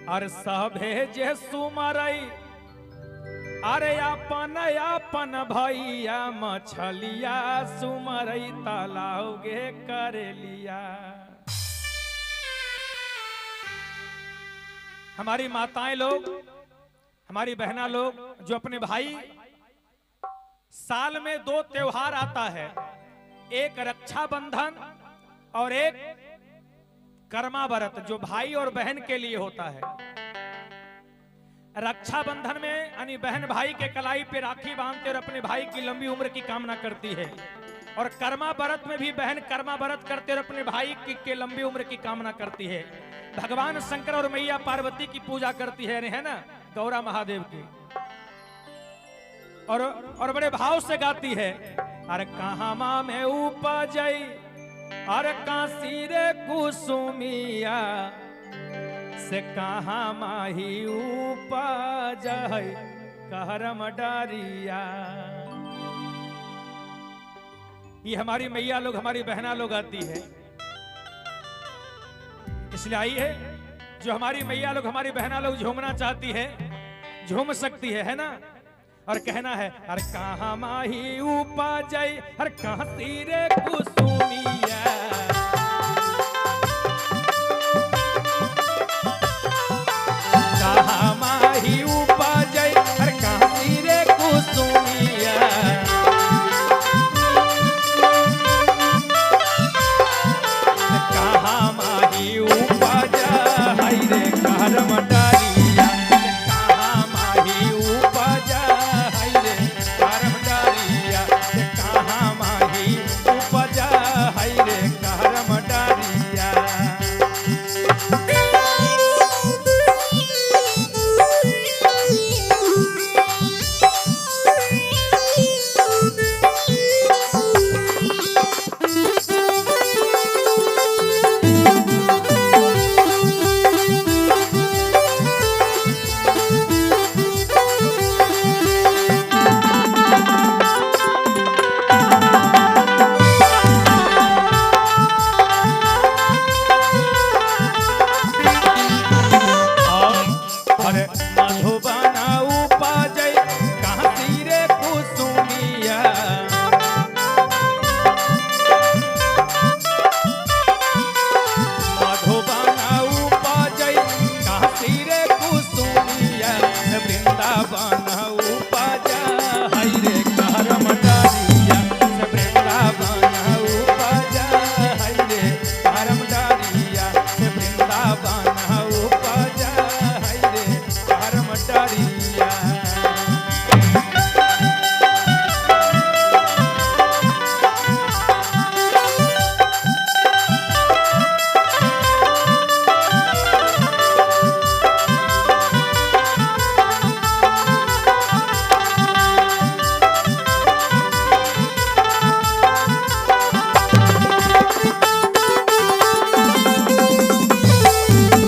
अरे सभे जे सुमरई अरे अपन अपन भैया मछलिया सुमरई तालाब गे करेलिया। हमारी माताएं लोग, हमारी बहना लोग जो अपने भाई, साल में 2 त्योहार आता है, एक रक्षाबंधन और एक कर्मा व्रत जो भाई और बहन के लिए होता है। रक्षाबंधन में यानी बहन भाई के कलाई पे राखी बांधते और अपने भाई की लंबी उम्र की कामना करती है, और कर्मा व्रत में भी बहन कर्मा व्रत करते और अपने भाई के लंबी उम्र की कामना करती है। भगवान शंकर और मैया पार्वती की पूजा करती है ना, गौरा महादेव की, और बड़े भाव से गाती है। अरे कहाँ माँ में उपजई अरे काशी रे कुसुमिया से कहाँ माही उपजई कहरम डरिया। ये हमारी मैया लोग, हमारी बहना लोग आती है, इसलिए आई है। जो हमारी मैया लोग, हमारी बहना लोग झूमना चाहती है, झूम सकती है ना। और कहना है अरे कहाँ माही उपजई अरे काशी रे कुसुमिया, कहाँ माही उपजई अरे काशी रे कुसुमिया, कहाँ माही उपजई रे करम डरिया, कहाँ माही उपजई रे करम डरिया, कहाँ माही उपजई रे करम डरिया। अरे मधुबना उपजई काशी रे कुसुमिया, मधुबना उपजई काशी रे कुसुमिया, वृंदावन उपजई रे करम डरिया, वृंदावन उपजई रे करम डरिया, वृंदावन उपजई रे करम डरिया।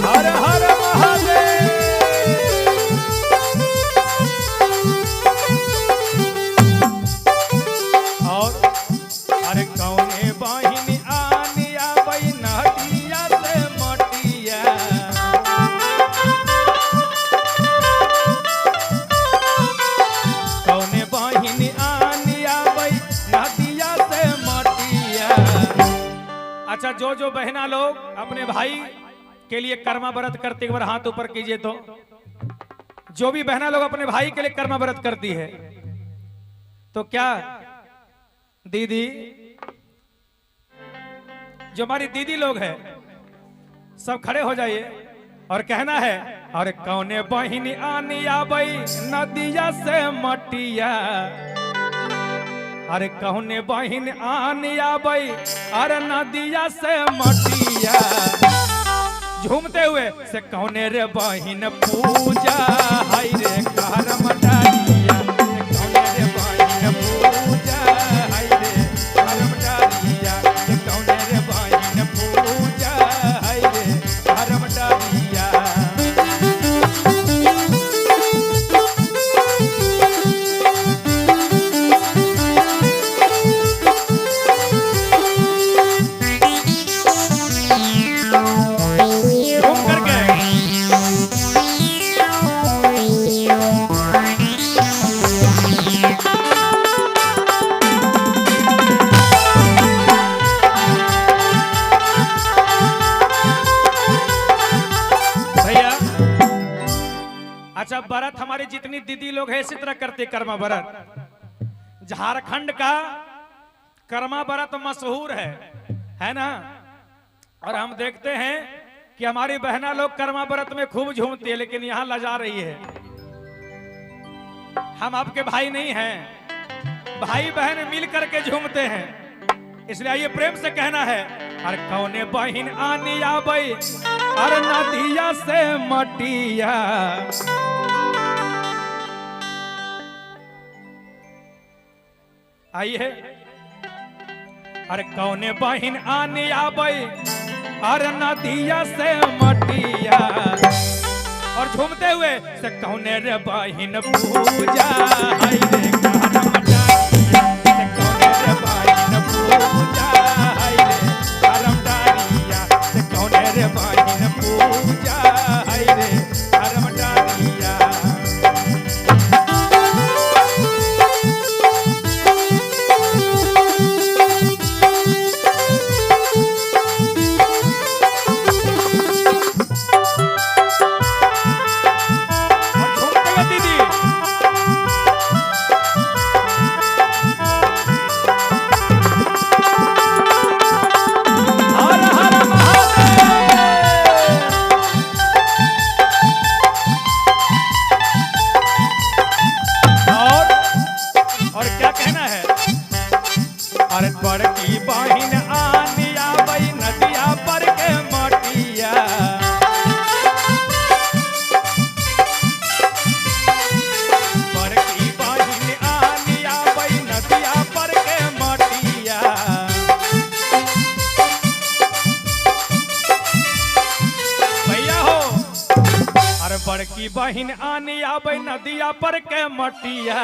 हर हर महादेव। और अरे कौने बहिनी आनिया नदिया से मटिया, कौने बहिनी आनिया नदिया से मटिया। अच्छा, जो जो बहना लोग अपने भाई के लिए कर्मा व्रत करते, एक बार हाथ ऊपर कीजिए। तो जो भी बहना लोग अपने भाई के लिए कर्मा व्रत करती है, तो क्या दीदी, जो हमारी दीदी लोग हैं, सब खड़े हो जाइए और कहना है अरे कौने बहिनी आनिया बई नदिया से मटिया, अरे कौने बहिन आनिया बई अरे नदिया से मटिया, झूमते हुए से कौने रे बहिन पूजा हाय रे करम डरिया, से कौने रे बहिन पूजा हाय रे करम डरिया, से कौने रे बहिन पूजा हाय रे करम डरिया। झूम करके अच्छा व्रत हमारी जितनी दीदी लोग हैं इसी तरह करते कर्मा व्रत। झारखंड का कर्मा व्रत मशहूर है ना? और हम देखते हैं कि हमारी बहना लोग कर्मा व्रत में खूब झूमती है, लेकिन यहाँ लजा रही है। हम आपके भाई नहीं हैं, भाई बहन मिल करके झूमते हैं। इसलिए आइए प्रेम से कहना है, अरे कौने बहिन आनी आबै अरे नदिया से मटिया। आइए, अरे कौने बहिन आनी आबै अरे नदिया से मटिया। और झूमते हुए से कौने रे बहिन पूजा हाय रे करम डारिया, से कौने रे बहिन पूजा हाय रे करम डारिया, से कौने रे बहिन पूजा हाय रे करम डारिया। और झूमते हुए दीदी, हर हर महादेव। और क्या कहना है, अरे बड़की बहिन आनी आबै नदिया पर के मटिया। बड़की बहिन आनी आबै नदिया पर के मटिया। भैया हो, अरे बड़की बहिन आनी आबै नदिया पर के मटिया,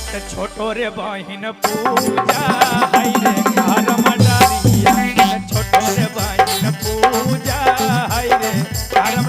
ते छोटो रे बहिन पूजा हाय रे करम डारिया, ते छोटो रे बहिन पूजा हाय रे करम